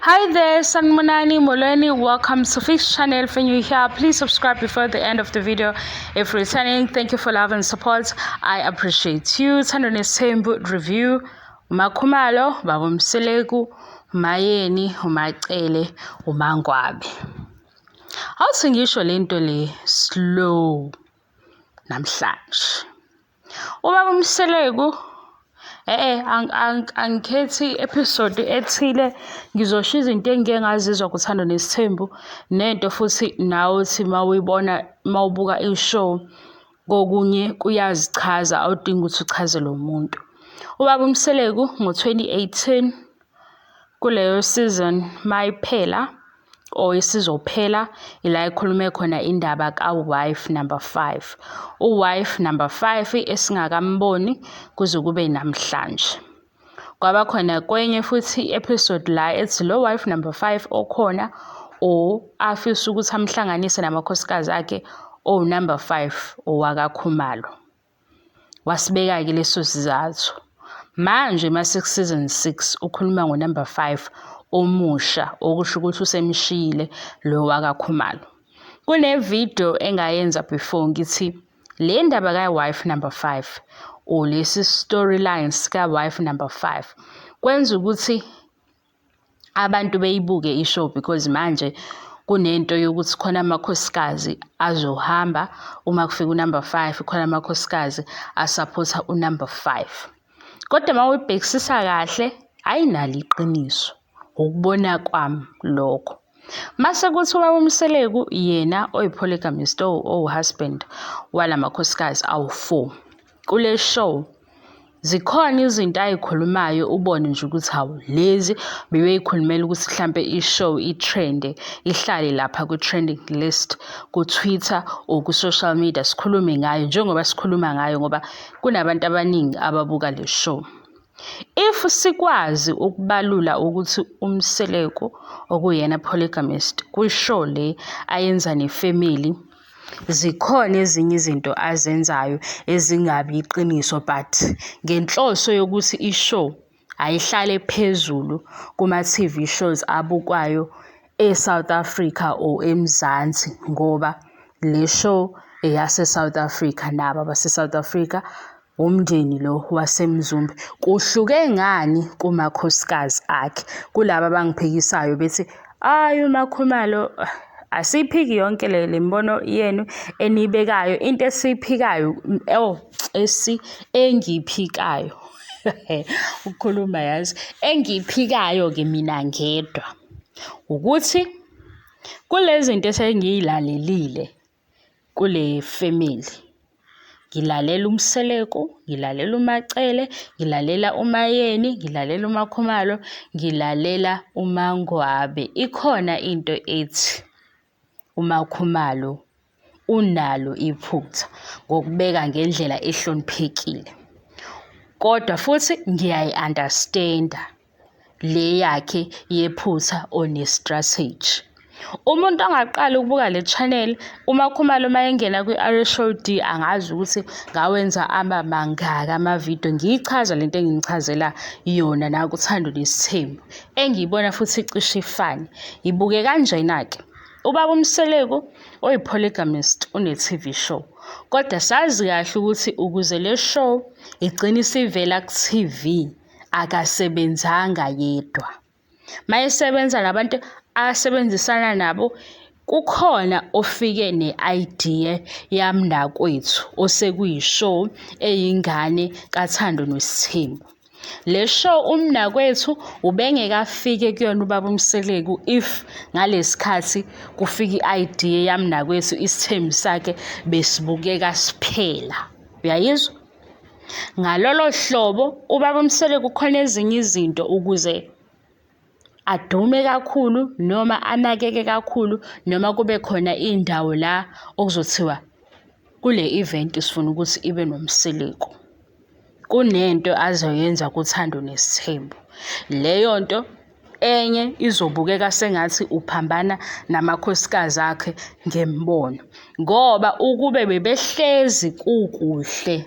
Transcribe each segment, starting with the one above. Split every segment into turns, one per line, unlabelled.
Hi there, Sanibonani Molweni. Welcome to Fix Channel. If you're here, please subscribe before the end of the video. If returning, thank you for love and support. I appreciate you. Thando Nesthembu review. UMakhumalo, Baba Mseleku, uMayeni, uMacele, uMangwabe. Awuthi ngisho lento le slow namhlanje. Ubaba uMseleku e-e angikhethi i-episode ethile, ngizosho izinto engike ngazizwa kuThando Nesithembu nento futhi nawe othi uma uyibona uma ubuka i-show kokunye kuyazichaza awudingi ukuthi uchazelwe umuntu. Ubaba uMseleku ngo-2018 kuleyo season mayiphela or isizophela ila ekhulume khona indaba ka-wife number 5. U-wife number 5 esingakamboni kuze kube namhlanje. Kwaba khona kwenye futhi i-episode la ethi lo wife number 5 okhona or afisa ukuthi amhlanganise namakhosikazi akhe owu-number 5 owakaKhumalo. Wasibeka-ke leso sizathu. Manje mase ku-season 6 ukhuluma ngo-number 5 omusha okusho ukuthi usemshiyile lo wakaKhumalo. Kune-video engayenza before ngithi le ndaba ka-wife number 5 or lesi storyline sika-wife number 5 kwenza ukuthi abantu beyibuke i-show because manje kunento yokuthi khona amakhosikazi azohamba uma kufika unumber 5, khona amakhosikazi asaphotha unumber 5. Kodwa uma uyibhekisisa kahle ayinalo iqiniso, ukubona kwami lokho. Mase kuthi ubaba uMseleku yena oyi-polygamist owu-husband walamakhosikazi awu-4 kule show zikhona izinto ayikhulumayo ubone nje ukuthi hawu lezi bebeyikhulumela ukuthi mhlampe i-show i-trende ihlale lapha kwi-trending list ku-Twitter or ku-social media sikhulume ngayo njengoba sikhuluma ngayo ngoba kunabantu abaningi ababuka le show. If sikwazi ukubalula ukuthi uMseleku okuyena polygamist kwi-show le ayenza nefamily zikhona ezinye izinto azenzayo ezingabi iqiniso but ngenhloso yokuthi i-show ayihlale phezulu kuma-TV shows abukwayo e-South Africa or eMzansi ngoba le show eyase-South Africa nabo abase-South Africa Umndeni lo waseMzumbe kuhluke ngani kumakhosikazi akhe? Kulaba abangiphikisayo bethi ayi uMakhumalo asiyiphiki yonke le mibono yenu eniyibekayo. Into esiyiphikayo oh esi engiyiphikayo ukukhuluma yazi engiyiphikayo-ke mina ngedwa ukuthi kule zinto esengiyilalelile kule family. Ngilalela uMseleku, ngilalela uMaCele, ngilalela uMaYeni, ngilalela uMaKhumalo, ngilalela uMaNgwabe. Ikhona into ethi uMaKhumalo unalo iphutha ngokubeka ngendlela ehloniphekile. Kodwa futhi ngiyayi-understand-a. Le yakhe yephutha one-strategy. Umuntu angaqala ukubuka le channel uMakhumalo uma engena kwi-RSOD angazi ukuthi ngawenza amamangaka amavidiyo ngiyichaza lento enginichazela yona nakuThando Nesithembu engiyibona futhi icishe ifane. Ibuke kanjena-ke. Ubaba uMseleku oyi-polygamist une-TV show. Kodwa sazi kahle ukuthi ukuze le show igcine isivela ku-TV akasebenzanga yedwa. Mayesebenza nabantu asebenzisana nabo kukhona ofike ne-idea yamnakwethu osekuyi-show eyingane kaThando Nesithembu. Le show umnakwethu ubengeke afike kuyona ubaba uMseleku if ngalesikhathi kufika i-idea yamnakwethu isithembu sakhe besibukeka siphela. Uyayizwa? Ngalolo hlobo ubaba uMseleku kukhona ezinye izinto ukuze adume kakhulu noma anakeke kakhulu noma kube khona indawo la okuzothiwa kule event sifuna ukuthi ibe noMseleku. Kunento azoyenza kuThando Nesithembu. Leyo nto enye izobukeka sengathi uphambana namakhosikazi akhe ngemibono ngoba ukube bebehlezi kukuhle.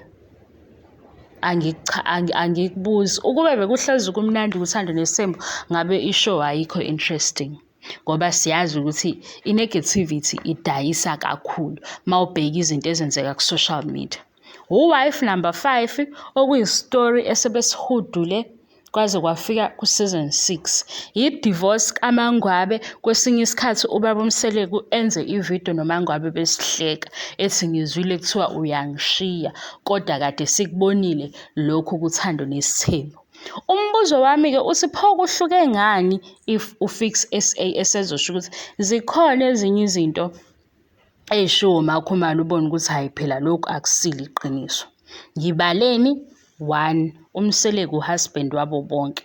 Angikubuzi. Ukube bekuhlezi kumnandi kuThando Nesithembu, ngabe i-show ayikho interesting ngoba siyazi ukuthi i-negativity idayisa kakhulu uma ubheka izinto ezenzeka ku-social media. U-Wife Number 5 okuyi-story esebesihudule kwaze kwafika ku-season 6. I-divorce kaMangwabe, kwesinye isikhathi ubaba uMseleku enze ividiyo noMangwabe besihleka ethi ngizwile kuthiwa uyangishiya kodwa kade sikubonile lokhu kuThando Nesithembu. Umbuzo wami-ke uthi pho kuhluke ngani if uFix SA esezosho ukuthi zikhona ezinye izinto ey'shiwo uMaKhumalo ubone ukuthi hhayi phela lokhu akusilo iqiniso. Ngibaleni? One, uMseleku u-husband wabo bonke.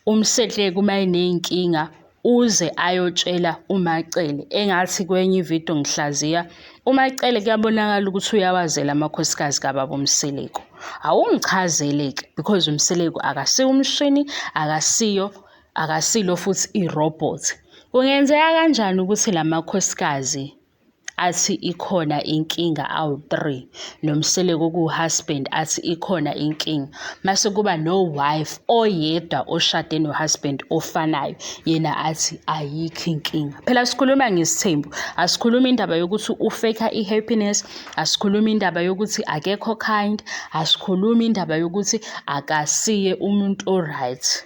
UMseleku uma eney'nkinga uze ayotshela uMaCele engathi kwenye ividiyo ngihlaziya uMaCele kuyabonakala ukuthi uyawazela amakhosikazi kababa uMseleku. Awungichazele-ke because uMseleku akasiwo umshini, akasiyo akasilo futhi i-robot. Kungenzeka kanjani ukuthi la makhosikazi athi ikhona inkinga awu-3 noMseleku okuwu-husband athi ikhona inkinga mase kuba no-wife oyedwa oshade no-husband ofanayo yena athi ayikho inkinga. Phela sikhuluma ngesithembu, asikhulumi indaba yokuthi ufake i-happiness, asikhulumi indaba yokuthi akekho kind, asikhulumi indaba yokuthi akasiye umuntu o-right.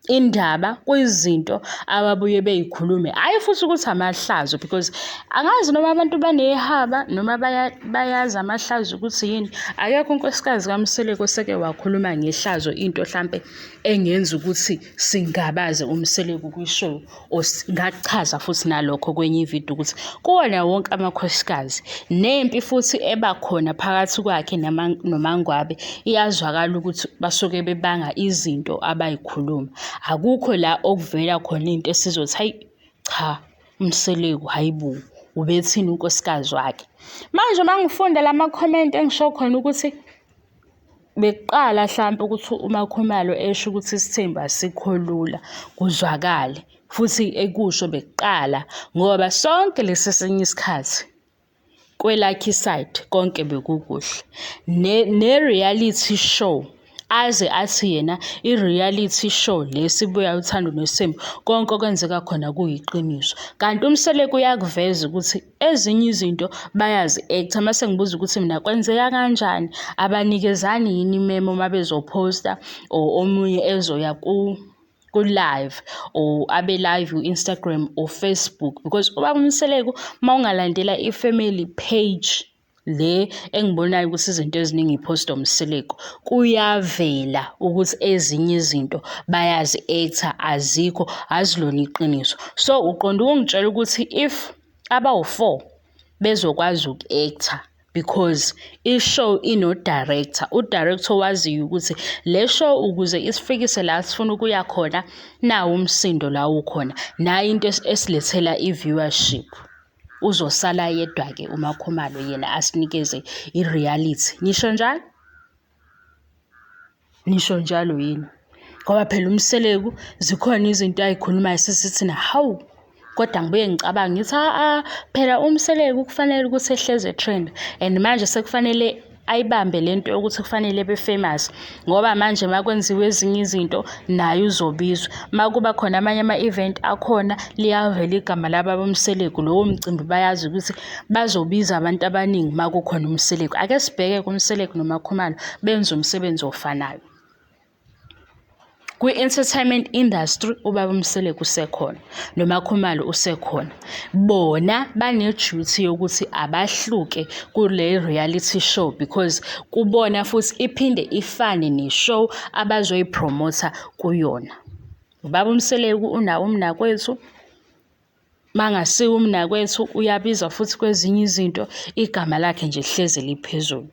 Indaba kwizinto ababuye beyikhulume, hhayi futhi ukuthi amahlazo because angazi noma abantu banehaba noma bayazi amahlazo ukuthi yini. Akekho unkosikazi kaMseleku oseke wakhuluma ngehlazo into hlampe engenza ukuthi singabaze uMseleku kwi-show. Ngakuchaza futhi nalokho kwenye ividiyo ukuthi kuwona wonke amakhosikazi nempi futhi eba khona phakathi kwakhe noMangwabe iyazwakala ukuthi basuke bebanga izinto abayikhuluma. Akukho la okuvela khona into esizothi hayi cha uMseleku hhayi bo ubethini unkosikazi wakhe. Manje uma ngifunda la makhomenti engisho khona ukuthi bekuqala hlampe ukuthi uMaKhumalo esho ukuthi isithembu asikho lula kuzwakale futhi ekusho bekuqala ngoba sonke lesi esinye isikhathi kwelakhe isayidi konke bekukuhle. Ne-reality show aze athi yena i-reality show le sibuya uThando Nesithembu konke okwenzeka khona kuyiqiniso. Kanti uMseleku uyakuveza ukuthi Ezinye izinto bayazi-act-a mase ngibuza ukuthi mina kwenzeka kanjani, abanikezani yini imemo uma bezophosta or omunye ezoya ku-live or abe live ku-Instagram or Facebook because ubaba uMseleku uma ungalandela i-family page le engibonayo ukuthi izinto eziningi iphostwa uMseleku, kuyavela ukuthi ezinye izinto bayazi-act-a azikho, azilona iqiniso. So uqonde ukungitshela ukuthi if abawu-4 bezokwazi uku-act-a because i-show ino-director, u-director owaziyo ukuthi le show ukuze isifikise la sifuna ukuya khona, nawu umsindo la ukhona, nayi into esilethela i-viewership. Uzosala yedwa-ke uMaKhumalo yena asinikeze i-reality. Nisho njalo? Nisho njalo yini? Ngoba phela uMseleku zikhona izinto ayikhulumayo sesithi thina hawu kodwa ngibuye ngicabange ngithi a phela uMseleku kufanele ukuthi ehleze trend and manje sekufanele ayibambe lento yokuthi kufanele ebe famous ngoba manje makwenziwa ezinye izinto naye uzobizwa. Makuba khona amanye ama-event akhona liyavela igama lababa uMseleku, lowo mcimbi bayazi ukuthi bazobiza abantu abaningi makukhona uMseleku. Ake sibheke kuMseleku noMaKhumalo benza umsebenzi ofanayo. Kwi-entertainment industry ubaba uMseleku usekhona noMaKhumalo usekhona. Bona bane-duty yokuthi abahluke kule reality show because kubona futhi iphinde ifane ne-show abazoyiphromotha kuyona. Ubaba uMseleku unawo umnakwethu. Mangasiwo umnakwethu uyabizwa futhi kwezinye izinto, igama lakhe nje lihlezi liphezulu.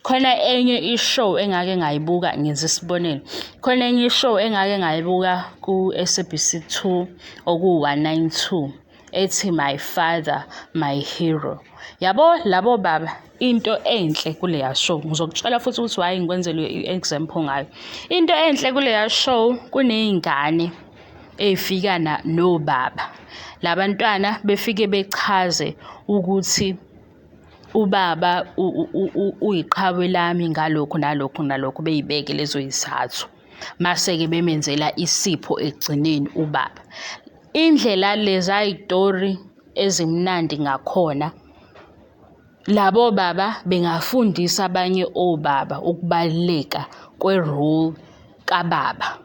Khona enye i-show engake ngayibuka ngenza isibonelo, khona enye i-show engake ngayibuka ku-S_A_B_C 2 oku-192 ethi My Father, My Hero. Yabo labo baba into enhle kuleya show, ngizokutshela futhi ukuthi why ngikwenzele i-example ngayo. Into enhle kuleya show kuney'ngane ey'fika nobaba. La bantwana befike bechaze ukuthi Ubaba uyiqhawe lami ngalokhu nalokhu nalokhu, bey'beke lezo y'zathu. Mase-ke bemenzela isipho ekugcineni ubaba. Indlela leza y'tori ezimnandi ngakhona, labo baba bengafundisa abanye obaba ukubaluleka kwe-role kababa.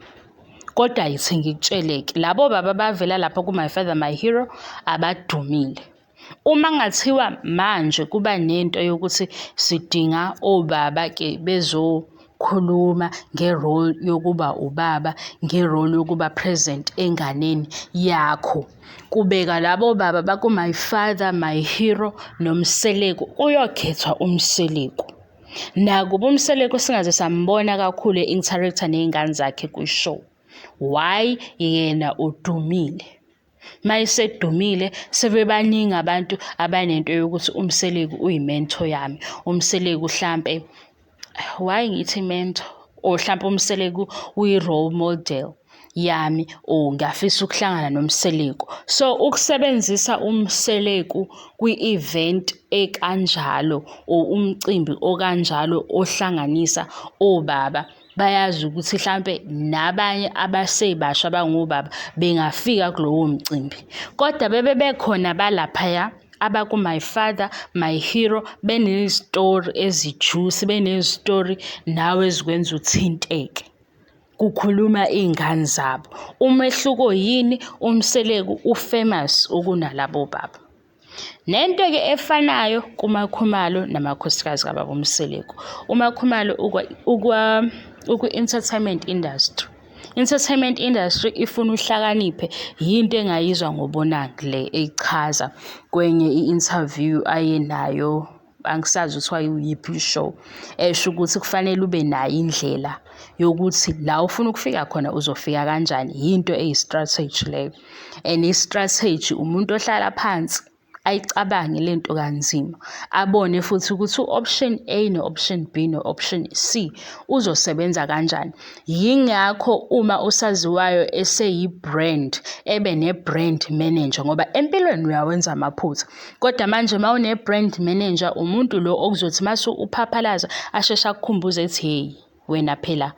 Kodwa yithi ngikutshele-ke, labo baba abavela lapha ku-My Father My Hero abadumile. Uma kungathiwa manje kuba nento yokuthi sidinga obaba-ke bezokhuluma nge-role yokuba ubaba, nge-role yokuba present enganeni yakho, kubeka labo baba baku-My Father My Hero noMseleku, kuyokhethwa uMseleku. Nakuba uMseleku singaze sambona kakhulu e-interact-a ney'ngane zakhe kwi-show, why yena udumile. Mayesedumile sebebaningi abantu abanento yokuthi uMseleku uyi-mentor yami, uMseleku hlampe, why ngithi mentor or hlampe uMseleku uyi-role model yami or ngiyafisa ukuhlangana noMseleku. So, ukusebenzisa uMseleku kwi-event ekanjalo or umcimbi okanjalo ohlanganisa obaba bayazi ukuthi hlampe nabanye abasebasha abangobaba bengafika kulowo mcimbi kodwa bebe bekhona balaphaya abaku-My Father My Hero benezitori ezijuicy, benezitori nawe ezikwenza uthinteke. Kukhuluma iy'ngane zabo. Umehluko yini? UMseleku u-famous ukunalabo baba. Nento-ke efanayo kuMaKhumalo namakhosikazi kababa uMseleku. UMaKhumalo ukwi-entertainment industry. Entertainment industry ifuna uhlakaniphe, yinto engayizwa ngoBonang le eyichaza kwenye i-interview ayenayo, angisazi ukuthi wayeyiphi i-show, esho ukuthi kufanele ube nayo indlela yokuthi la ufuna ukufika khona uzofika kanjani. Yinto eyi-strategy leyo and i-strategy umuntu ohlala phansi ayicabange le nto kanzima, abone futhi ukuthi u-option A no-option B no-option C uzosebenza kanjani. Yingakho uma usaziwayo eseyi-brand ebe ne-brand manager ngoba empilweni uyawenza amaphutha. Kodwa manje uma une-brand manager umuntu lo okuzothi mase uphaphalaza asheshe akukhumbuze ethi hheyi wena phela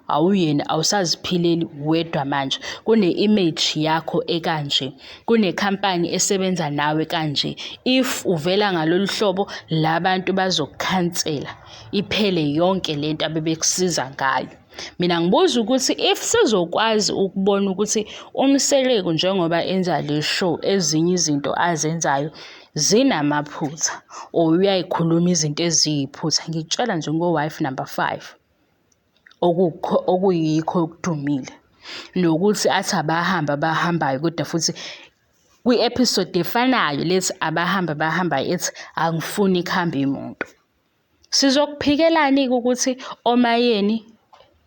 awuyena awusaziphileli wedwa manje, kune-image yakho ekanje, kunekhampani esebenza nawe kanje. If uvela ngalolu hlobo la bantu bazokukhansela iphele yonke lento abebekusiza ngayo. Mina ngibuza ukuthi if sizokwazi ukubona ukuthi uMseleku njengoba enza le show ezinye izinto azenzayo zinamaphutha or uyayikhuluma izinto eziyiphutha. Ngikutshela nje ngo-wife number 5 okuyikho okudumile nokuthi athi abahambe abahambayo kodwa futhi kwi-episode efanayo lethi abahambe abahambayo ethi angifuni kuhambe imoto. Sizokuphikelani-ke ukuthi oMaYeni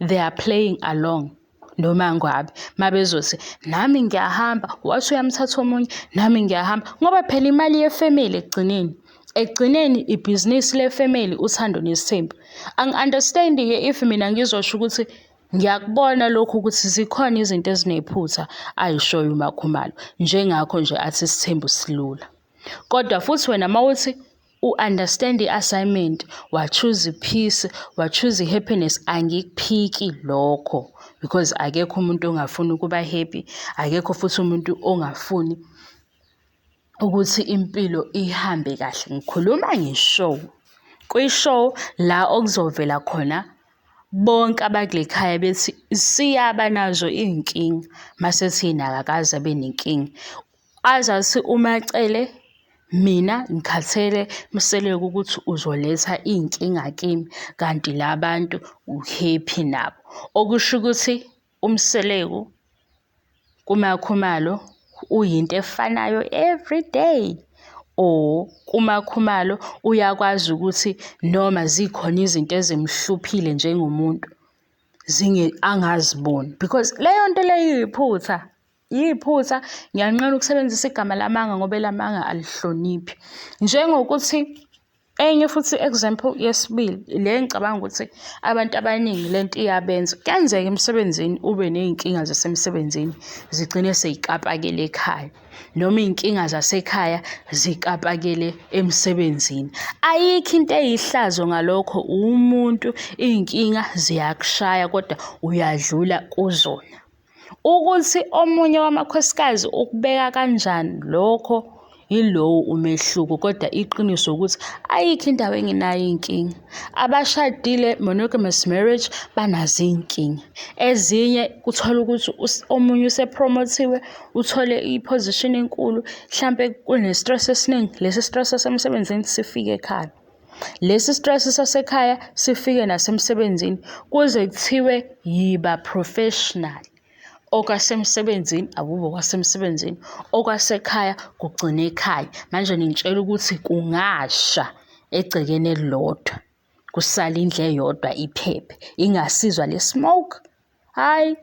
they are playing along noma ngabe mabezothi nami ngiyahamba, wathi uyamthatha omunye nami ngiyahamba ngoba phela imali yefemeli ekugcineni. Ekugcineni ibhizinisi lefemeli uthando nesithembu. Angi-understand-ke if mina ngizosho ukuthi ngiyakubona lokhu ukuthi zikhona izinto ezinephutha ayishoyo uMaKhumalo njengakho nje athi isithembu silula. Kodwa futhi wena mawuthi u-understand i-assignment, wa-choose i-peace, wa-choose i-happiness, angikuphiki lokho because akekho umuntu ongafuni ukuba happy, akekho futhi umuntu ongafuni ukuthi impilo ihambe kahle. Ngikhuluma nge-show, kwi-show la okuzovela khona bonke abakule khaya bethi siyaba nazo iy'nkinga, mase ethi yena akakaze abe nenkinga. Aze athi uMaCele, mina ngikhathele Mseleku ukuthi uzoletha iy'nkinga kimi kanti la bantu u-happy nabo. Okusho ukuthi uMseleku kuMaKhumalo uyinto efanayo everyday or kuMaKhumalo uyakwazi ukuthi noma zikhona izinto ezimhluphile njengomuntu angaziboni because leyo nto leyo iyiphutha. Yiphutha, ngiyanqena ukusebenzisa igama lamanga ngoba elamanga alihloniphi. Njengokuthi. Enye futhi example yesibili, le engicabanga ukuthi abantu abaningi le nto iyabenza. Kuyenzeka emsebenzini ube ney'nkinga zasemsebenzini zigcine sey'kapakele ekhaya, noma iy'nkinga zasekhaya zikapakele emsebenzini. Ayikho into eyihlazo ngalokho, uwumuntu iy'nkinga ziyakushaya kodwa uyadlula kuzona. Ukuthi omunye wamakhosikazi ukubeka kanjani lokho yilowo umehluko, kodwa iqiniso ukuthi ayikho indawo engenayo iy'nkinga. Abashadile, monogamous marriage, banazo iy'nkinga. Ezinye uthole ukuthi omunye use-promote-iwe, uthole i-position enkulu, hlampe kune-stress esiningi, lesi stress sasemsebenzini sifike ekhaya. Lesi stress sasekhaya sifike nasemsebenzini kuze kuthiwe yiba professional. Okwasemsebenzini akube okwasemsebenzini, okwasekhaya kugcine ekhaya. Manje ningitshela ukuthi kungasha egcekeni elilodwa, kusale indlu eyodwa iphephe, ingasizwa le smoke? Hhayi,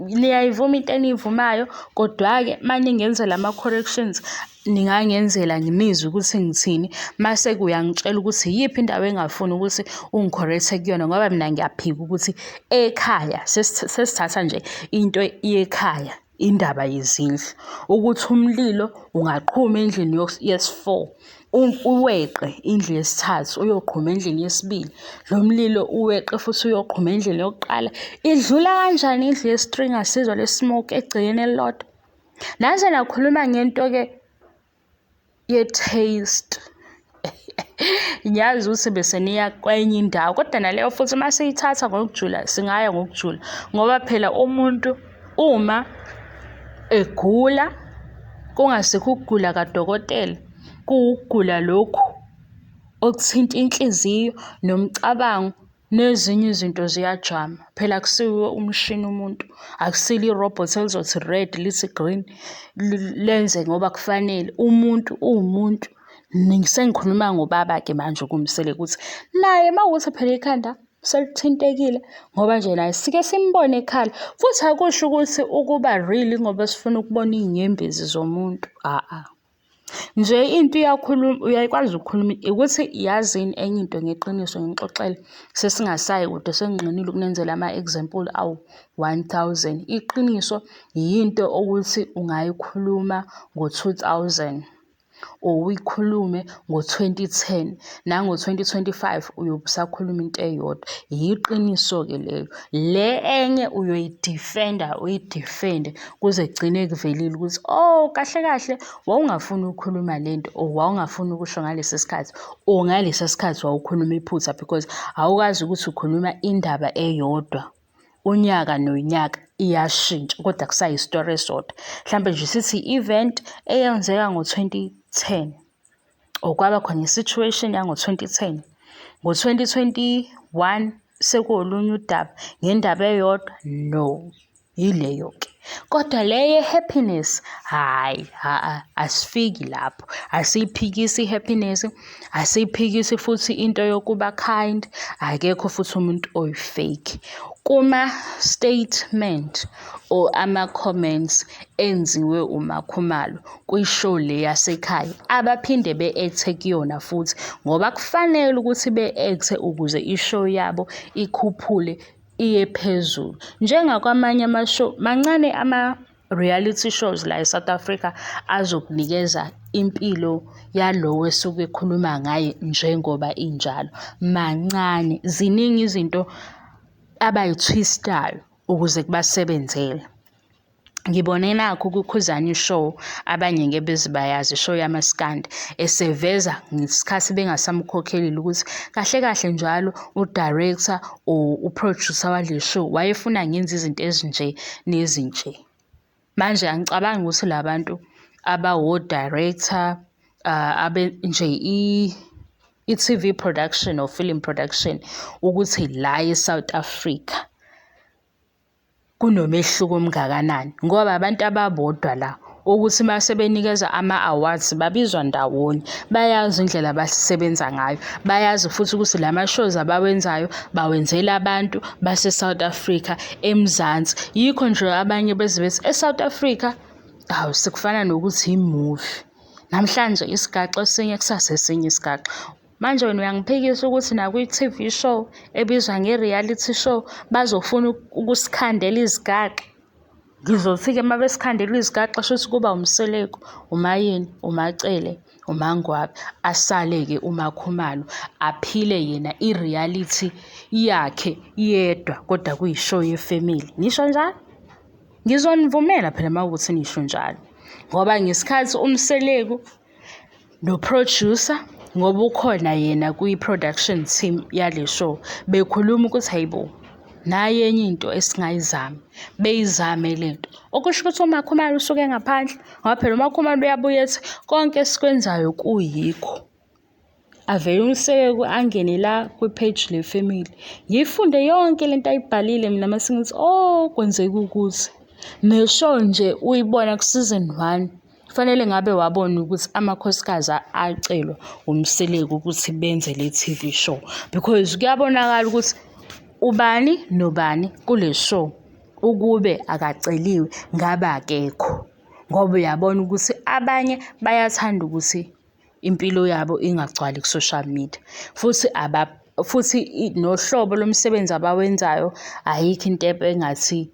niyayivuma into eniyivumayo, kodwa-ke uma ningenzela ama-corrections ningangenzela nginizwe ukuthi ngithini, mase-ke uyangitshela ukuthi iyiphi indawo engafuni ukuthi ungi-correct-e kuyona ngoba mina ngiyaphika ukuthi ekhaya sesithatha nje into yekhaya, indaba yezindlu, ukuthi umlilo ungaqhuma endlini yesi-four, uweqe indlu yesithathu uyoqhuma endlini yesibili, lo mlilo uweqe futhi uyoqhuma endlini yokuqala. Idlula kanjani indlu yesi-three ingasizwa le smoke egcekeni elilodwa? Naze nakhuluma ngento-ke ye-taste. Ngiyazi ukuthi bese niya kwenye indawo kodwa naleyo futhi uma siyithatha ngokujula singaya ngokujula ngoba phela umuntu uma egula kungasikho ukugula kadokotela, kuwukugula lokhu okuthinta inhliziyo nomcabango nezinye izinto ziyajama. Phela akusiwo umshini umuntu, akusilo irobhothi elizothi red lithi green lenze ngoba kufanele. Umuntu uwumuntu. Sengikhuluma ngobaba-ke manje okuwuMseleku ukuthi naye uma kuwukuthi phela ikhanda selithintekile ngoba nje naye sike simbone ekhala futhi akusho ukuthi ukuba real ngoba sifuna ukubona iy'nyembezi zomuntu a-a. Nje into iyakhuluma uyakwazi ukukhuluma ukuthi yazini enye into ngeqiniso ngixoxele sesingasayi kude sengingqinile ukunenzela ama-example awu-1000. Iqiniso yinto ukuthi ungayikhuluma ngo-2000 or uyikhulume ngo-2010 nango-2025 uyobe usakhuluma into eyodwa. Yiqiniso-ke leyo. Le enye uyoyidifenda uyidifende kuze kugcine kuvelile ukuthi oh kahle kahle wawungafuni ukukhuluma le nto or wawungafuni ukusho ngalesi sikhathi or ngalesa sikhathi wawukhuluma iphutha because awukwazi ukuthi ukhuluma indaba eyodwa unyaka nonyaka iyashintsha kodwa kusayisitori esisodwa. Mhlampe nje sithi i-event eyenzeka ngo-2010 or kwaba khona i-situation yango-2010. Ngo-2021 sekuwolunye udaba ngendaba eyodwa, no. Yileyo-ke. Kodwa le ye-happiness, hhayi, ha-a, asifiki lapho. Asiyiphikisi i-happiness, asiyiphikisi futhi into yokuba kind, akekho futhi umuntu oyi-fake. Kuma-statement or ama-comments enziwe uMaKhumalo kwi-show le yasekhaya, abaphinde be-act-e kuyona futhi ngoba kufanele ukuthi be-act-e ukuze i-show yabo ikhuphule iye phezulu. Njengakwamanye ama-show, mancane ama-reality shows la e-South Africa azokunikeza impilo yalowo esuke ekhuluma ngaye njengoba injalo. Mancane, ziningi izinto abayi-twist-ayo ukuze kubasebenzele. Ngibone nakhu kuKhuzani Show, abanye ngeke beze bayazi, i-show yamaskandi, eseveza ngesikhathi bengasamkhokhelile ukuthi kahle kahle njalo u-director or u-producer wale show wayefuna ngenze izinto ezinje nezinje. Manje angicabangi ukuthi la bantu abawo-director nje i-T_V production or film production ukuthi la e-South Africa kunomehluko omngakanani ngoba abantu ababodwa la ukuthi uma sebenikeza ama-awards babizwa ndawonye, bayazi indlela abasebenza ngayo, bayazi futhi ukuthi la ma-shows abawenzayo bawenzela abantu base-South Africa, eMzansi. Yikho nje abanye beze bethi e-South Africa, hawu sekufana nokuthi imuvi. Namhlanje isigaxa esinye, kusasa esinye isigaxa. Manje wena uyangiphikisa ukuthi nakwi-T_V show ebizwa nge-reality show bazofuna ukusikhandela izigaxa. Ngizothi-ke uma besikhandela izigaxa shuthi kuba uMseleku, uMaYeni, uMaCele, uMaNgwabe, asale-ke uMaKhumalo aphile yena i-reality yakhe yedwa kodwa kuyi-show ye-family. Nisho njalo? Ngizonivumela phela uma kuwukuthi nisho njalo ngoba ngesikhathi uMseleku no-producer ngoba ukhona yena kwi-production team yale show bekhuluma ukuthi hayibo nayi enye into esingayizama beyizame le nto okusho ukuthi uMakhumalo usuke ngaphandle ngoba phela uMakhumalo uyabuye ethi konke esikwenzayo kuyikho. Avele uMseleku angene la kwi-page le-family ngiyifunde yonke lento ayibhalile mina mase ngithi oh kwenzeka ukuthi ne-show nje uyibona ku-season one kufanele ngabe wabona ukuthi amakhosikazi acelwa uMseleku ukuthi benze le T_V show because kuyabonakala ukuthi ubani nobani kule show ukube akaceliwe ngabe akekho ngoba uyabona ukuthi abanye bayathanda ukuthi impilo yabo ingagcwali ku-social media futhi futhi nohlobo lomsebenzi abawenzayo ayikho into engathi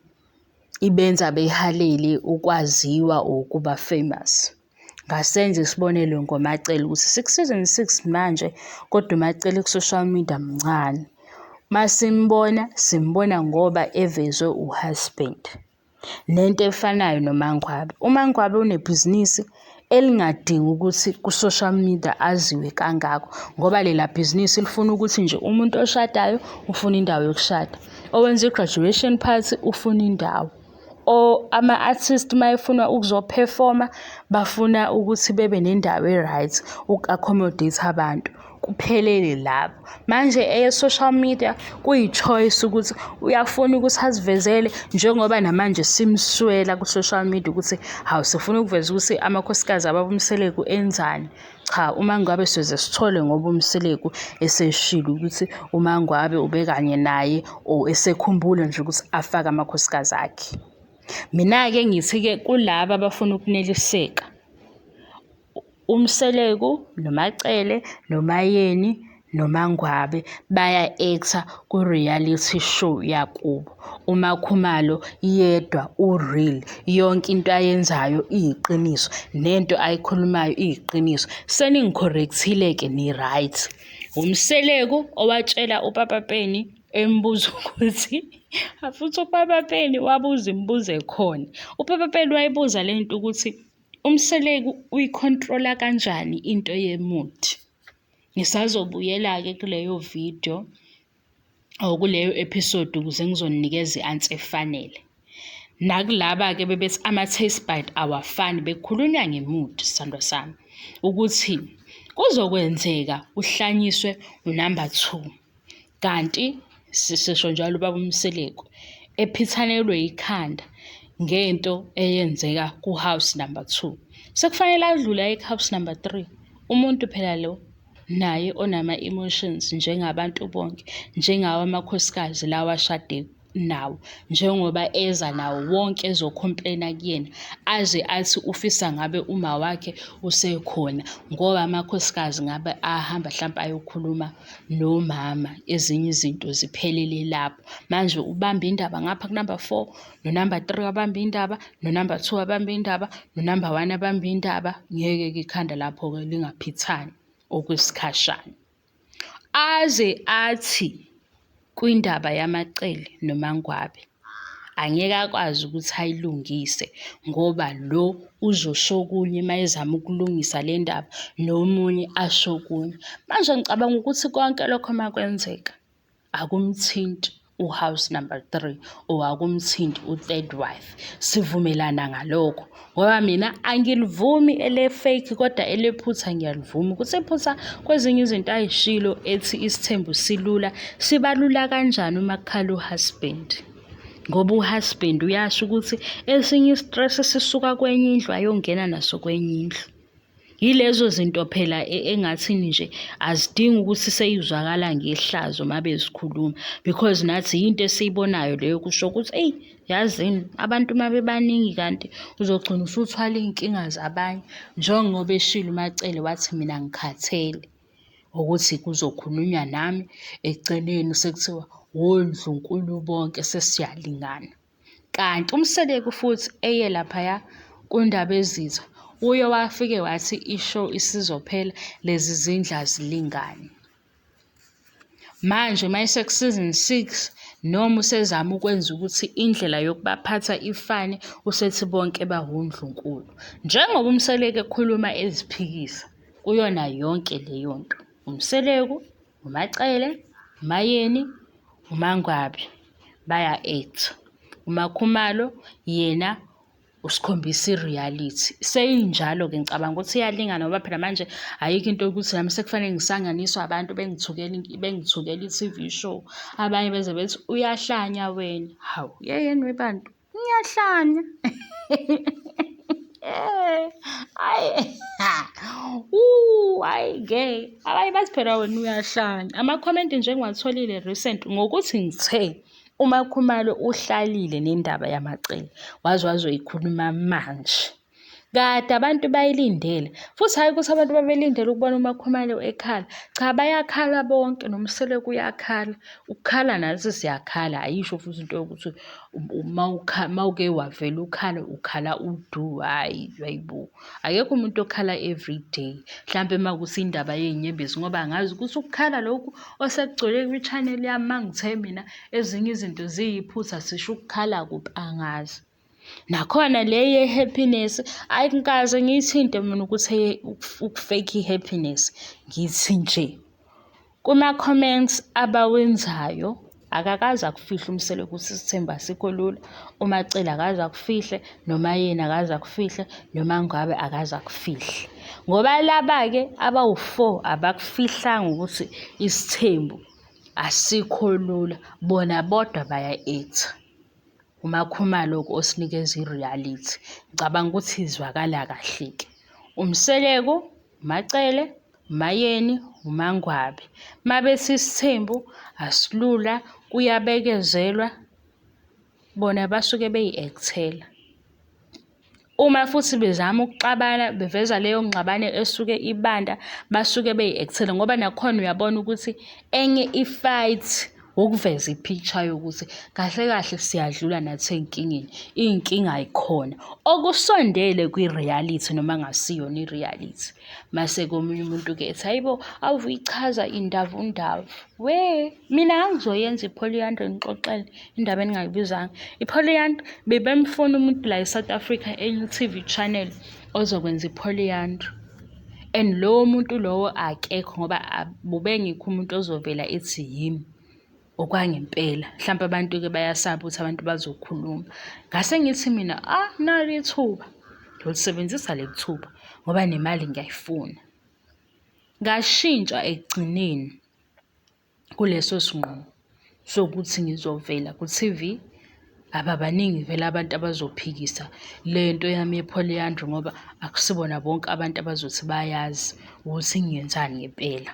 ibenza behalele ukwaziwa or ukuba famous. Ngasenze isibonelo ngoMaCele ukuthi siku-season six manje kodwa uMaCele ku-social media mncane. Masimbona simbona ngoba evezwe u-husband. Nento efanayo noMaNgwabe. UMaNgwabe unebhizinisi elingadingi ukuthi ku-social media aziwe kangako ngoba lela bhizinisi lifuna ukuthi nje umuntu oshadayo ufuna indawo yokushada, owenza i-graduation party ufuna indawo, or ama-artist uma efuna ukuzophefoma bafuna ukuthi bebe nendawo e-right uku-accommodate abantu. Kuphelele lapho. Manje eye-social media kuyi-choice ukuthi uyafuna ukuthi azivezele njengoba namanje simswela ku-social media ukuthi hawu sifuna ukuveza ukuthi amakhosikazi ababa uMseleku enzani. Cha, uMaNgwabe siyoze sithole ngoba uMseleku eseshilo ukuthi uMaNgwabe ubekanye naye or esekhumbule nje ukuthi afake amakhosikazi akhe. Mina-ke ngithi-ke kulaba abafuna ukuneliseka, UMseleku noMaCele noMaYeni noMaNgwabe baya-act-a ku-reality show yakubo. UMaKhumalo yedwa u-real, yonke into ayenzayo iyiqiniso, nento ayikhulumayo iyiqiniso. Seningi-correct-ile-ke ni-right. UMseleku owatshela uPapa Penny embuza ukuthi futhi uPapa Penny wabuza imibuzo ekhona. UPapa Penny wayibuza le nto ukuthi UMseleku uyi-control-a kanjani into ye-mood? Ngisazobuyela-ke kuleyo video or kuleyo episode ukuze ngizoninikeza i-answer efanele. Nakulaba-ke bebethi ama-taste bite awafani, bekukhulunywa nge-mood sithandwa sami, ukuthi kuzokwenzeka uhlanyiswe unamba two. Kanti sisho njalo ubaba uMseleku ephithanelwe ikhanda ngento eyenzeka ku-house number two. Sekufanele adlule aye ku-house number three. Umuntu phela lo naye onama-emotions njengabantu bonke, njengawo amakhosikazi lawa ashade nawo njengoba eza nawo wonke ezo-complain-a kuyena aze athi ufisa ngabe uma wakhe usekhona ngoba amakhosikazi ngabe ahamba hlampe ayokhuluma nomama ezinye izinto ziphelele lapho. Manje ubamba indaba ngapha kunumber four, nonumber three abambe indaba, nonumber two abambe indaba, nonumber one abambe indaba. Ngeke-ke ikhanda lapho-ke lingaphithani okwesikhashana. Aze athi kwindaba yaMaCele noMaNgwabe angeke akwazi ukuthi ayilungise ngoba lo uzosho okunye uma ezama ukulungisa le ndaba nomunye asho okunye. Manje ngicabanga ukuthi konke lokho uma kwenzeka akumthinti u-house number three or akumthinti u-third wife. Sivumelana ngalokho ngoba mina angilivumi ele-fake kodwa elephutha ngiyalivuma ukuthi iphutha kwezinye izinto ayishilo ethi isithembu silula sibalula kanjani uma kukhala u-husband ngoba u-husband uyasho ukuthi esinye i-stress sisuka kwenye indlu ayongena naso kwenye indlu. Yilezo zinto phela engathini nje azidingi ukuthi seyizwakala ngehlazo uma bezikhuluma because nathi yinto esiyibonayo leyo kusho ukuthi eyi yazini abantu uma bebaningi kanti uzogcina usuthwala iy'nkinga zabanye njengoba eshilo uMaCele wathi mina ngikhathele. Ukuthi kuzokhulunywa nami ekugcineni sekuthiwa wondlunkulu bonke sesiyalingana. Kanti uMseleku futhi eye laphaya kuNdabezitha uye wafike wathi i-show isizophela lezi zindlu azilingani. Manje mayeseku-season 6 noma usezama ukwenza ukuthi indlela yokubaphatha ifane usethi bonke bawundlunkulu. Njengoba uMseleku ekhuluma eziphikisa kuyona yonke leyo nto. UMseleku, uMaCele, uMaYeni, uMaNgwabe baya-act-a. UMaKhumalo yena usikhombisa i-reality. Seyinjalo-ke ngicabanga ukuthi iyalingana ngoba phela manje ayikho into yokuthi nami sekufanele ngisanganiswe abantu bengithukela bengithukela i-T_V show. Abanye beze bethi uyahlanya wena. Hawu, yeyeni webantu, ngiyahlanya. Hhayi, hhayi ngeke. Abanye bathi phela wena uyahlanya. Amakhomenti nje engiwatholile recent ngokuthi ngithe uMaKhumalo uhlalile nendaba yamaCele waze wazoyikhuluma manje. Kade abantu bayilindele futhi hhayi ukuthi abantu babelindele ukubona uMaKhumalo ekhala, cha bayakhala bonke noMseleku uyakhala. Ukukhala nathi siyakhala ayisho futhi into yokuthi mawuke wavela ukhala ukhala udu, hhayi hhayi bo. Akekho umuntu okhala everyday. Mhlampe uma kuwukuthi indaba yey'nyembezi ngoba angazi ukuthi ukukhala lokhu osekugcwele kwi-channel yami uma ngithe mina ezinye izinto ziyiphutha sisho ukukhala kuphi angazi. Nakhona le ye-happiness ayikaze ngiyithinte mina ukuthi uku-fake i-happiness ngithi nje kuma-comments abawenzayo akakaze akufihle uMseleku ukuthi isithembu asikho lula, uMaCele akaze akufihle, noMaYeni akaze akufihle, noMaNgwabe akaze akufihle. Ngoba laba-ke abawu-four abakufihlanga ukuthi isithembu asikho lula, bona bodwa baya-act-a. UMaKhumalo-ke osinikeza i-reality. Ngicabanga ukuthi izwakala kahle-ke. UMseleku, uMaCele, uMaYeni, uMaNgwabe. Mabethi isithembu asilula kuyabekezelwa, bona basuke beyi-act-ela. Uma futhi bezama ukuxabana beveza leyo ngxabano esuke ibanda basuke beyi-act-ela ngoba nakhona uyabona ukuthi enye i-fight ukuveza i-picture yokuthi kahle kahle siyadlula nathi ey'nkingeni, iy'nkinga y'khona. Okusondele kwi-reality noma kungasiyona i-reality. Mase-ke omunye umuntu-ke ethi hhayi bo, ave uyichaza indavundavu. We, mina ngangizoyenza i-polyandry ngixoxele indaba eningayibuzanga. I-polyandry bebemfuna umuntu la e-South Africa enye i-T_V channel ozokwenza i-polyandry. And lowo muntu lowo akekho ngoba bubengekho umuntu ozovela ethi yimi okwangempela. Mhlampe abantu-ke bayasaba ukuthi abantu bazokhuluma. Ngase ngithi mina, ah nali ithuba, ngiyolisebenzisa leli thuba ngoba nemali ngiyayifuna. Ngashintsha ekugcineni kuleso sinqumo sokuthi ngizovela ku-T_V. Ababaningi vele abantu abazophikisa le nto yami ye-polyandry ngoba akusibona bonke abantu abazothi bayazi ukuthi ngiyenzani ngempela.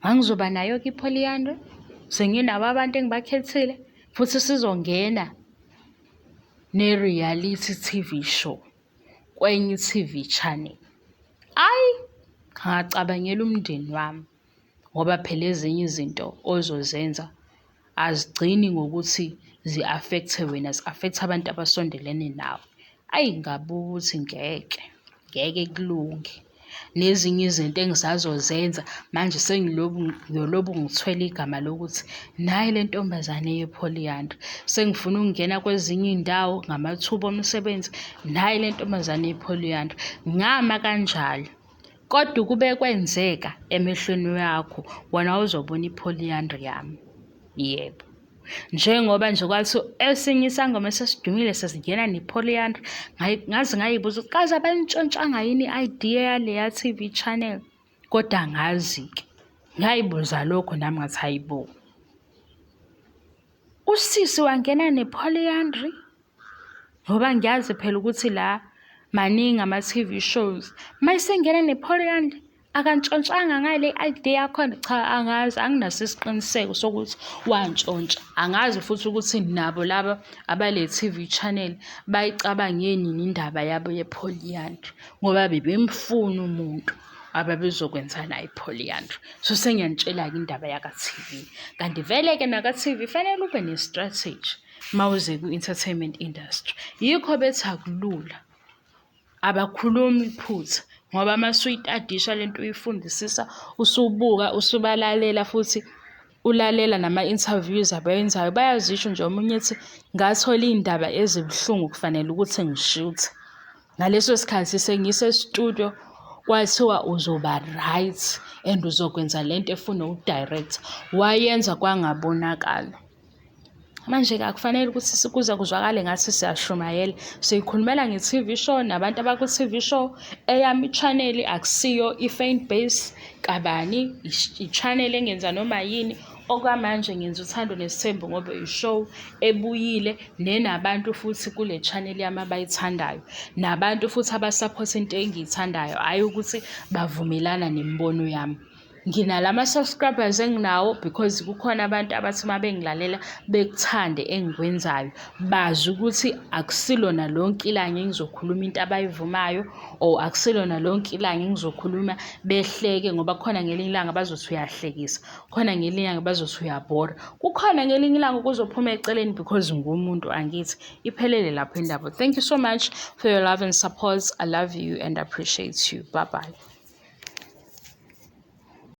Ngangizoba nayo-ke i-polyandry, senginabo abantu engibakhethile futhi sizongena ne-reality T_V show kwenye i-T_V channel. Ayi, ngacabangela umndeni wami ngoba phela ezinye izinto ozozenza azigcini ngokuthi zi-affect-e wena, zi-affect-a abantu abasondelene nawe. Ayi, ngabuka ukuthi ngeke, ngeke kulunge. Nezinye izinto engisazozenza manje sengilobu ngiyolobu ngithwele igama lokuthi nayi le ntombazane ye-polyandry. Sengifuna ukungena kwezinye iy'ndawo ngamathuba omsebenzi, nayi le ntombazane ye-polyandry. Ngama kanjalo. Kodwa ukube kwenzeka emehlweni wakho, wena wawuzobona i-polyandry yami. Yebo. Njengoba nje kwathi esinye isangoma esesidumile sesingena ne-polyandry, ngaze ngayibuza ukuthi kaze abayintshontshanga yini i-idea yaleya T_V channel? Kodwa angazi-ke. Ngayibuza lokho nami ngathi hhayi bo. Usisi wangena ne-polyandry ngoba ngiyazi phela ukuthi la maningi ama-T_V shows. Mayisengena ne-polyandry akantshontshanga ngale idea yakhona cha angazi anginaso isiqiniseko sokuthi wantshontsha angazi futhi ukuthi nabo laba abale T_V channel bayicabange nini indaba yabo ye-polyandry ngoba bebemfuna umuntu. Ababezokwenza nayo i-polyandry. So sengiyanitshela-ke indaba yaka-T_V. Kanti vele-ke naka-T_V fanele ube ne-strategy uma uze kwi-entertainment industry. Yikho bethi akulula, abakhulumi iphutha ngoba uma usuyitadisha le nto uyifundisisa, usubuka, usubalalela futhi ulalela nama-interviews abayenzayo, bayazisho nje omunye ethi ngathola iy'ndaba ezibuhlungu kufanele ukuthi ngishuthe. Ngaleso sikhathi sengise-studio kwathiwa uzoba right and uzokwenza le nto efunwa u-director, wayenza kwangabonakala. Manje-ke akufanele ukuthi kuze kuzwakale ngathi siyashumayela, siyikhulumela nge-T_V show nabantu abaku-T_V show. Eyami i-channel akusiyo i-fan base kabani, i-channel engenza noma yini. Okwamanje ngenza Uthando Nesithembu ngoba i-show ebuyile nenabantu futhi kule channel yami abayithandayo. Nabantu futhi abasaphotha into engiyithandayo, hhayi ukuthi bavumelana nemibono yami. Nginalama-subscribers enginawo because kukhona abantu abathi uma bengilalela bekuthande engikwenzayo, bazi ukuthi akusilona lonke ilanga engizokhuluma into abayivumayo or akusilona lonke ilanga engizokhuluma behleke ngoba kukhona ngelinye ilanga bazothi uyahlekisa, kukhona ngelinye ilanga bazothi uyabhora, kukhona ngelinye ilanga kuzophuma eceleni because ngumuntu angithi. Iphelele lapho indaba. Thank you so much for your love and support. I love you and appreciate you. Bye bye.